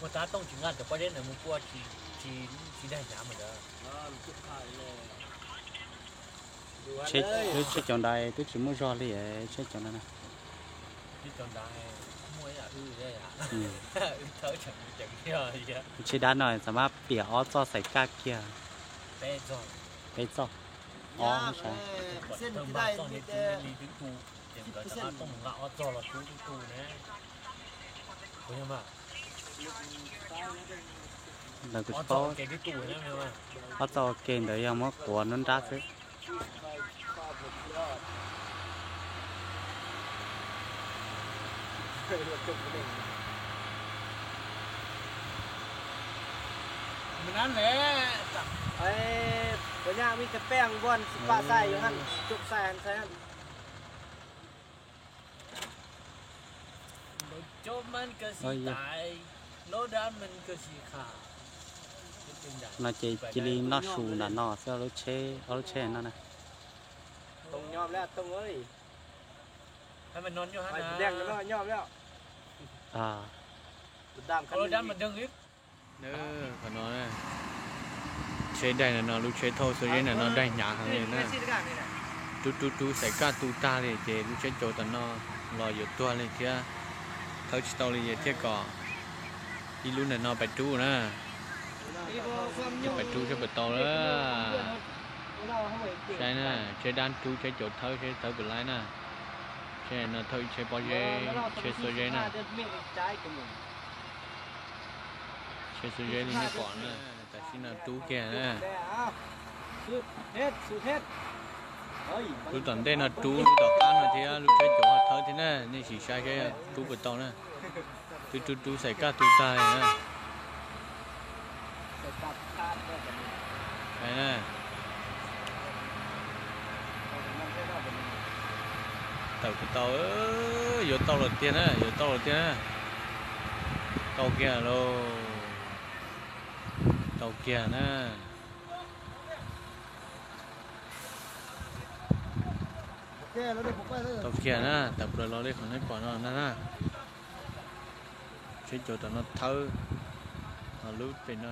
Muaj tab tooj tsis nqa cov pob zeb ntawd mus pua tsis, tsis daig hnyav mas ntawd. Lub tsheb cov ntawd twb tsis muaj zog li, tsheb cov ntawd na. Tsheb dab no txawm mab piam ob txoj xaim kaj kiag. Peb txoj. Ob sab. Ntawd kuv tsis paub. Ob txoj ua ke ntawd yog muab quav nruab nrab xwb. No ces cia li noj su nram no xwb, lub tsheb, ob lub tsheb no na. Qhov no tsheb daig no no lub tsheb thauj xuab zeb ntawm no daig hnyav heev li na. Rub rub rub xaim kaj tu tag li ces lub tsheb caum tom no los yuav tuag li thiab, thawb tsis tau li ces thiaj kom ib lub ntawm no pais rub na. Pais rub seb puas tau lawm. Saib na, tsheb dab rub tsheb caum thawb, tsheb thawb pem laib na. Tsheb no thauj ib tsheb pob zeb, tsheb xuab zeb na. Tsheb xuab zeb li nej pom na, tam sim no rub kiag na. Lub tom ntej no rub, lub tom qab no thiab, lub tsheb caum ho thawb thiab na, nej sim saib seb rub puas tau na. Twb rub rub xaim kaj tu tag li na. Tawm puas tau, yuav tau los tiag na, yuav tau los tiag na. Tau kiag lauj. Tau kiag na. Tau kiag na, tawm plaws los li qhov nej pom no na na. Tsheb caum tom no thawb, ho lub pem no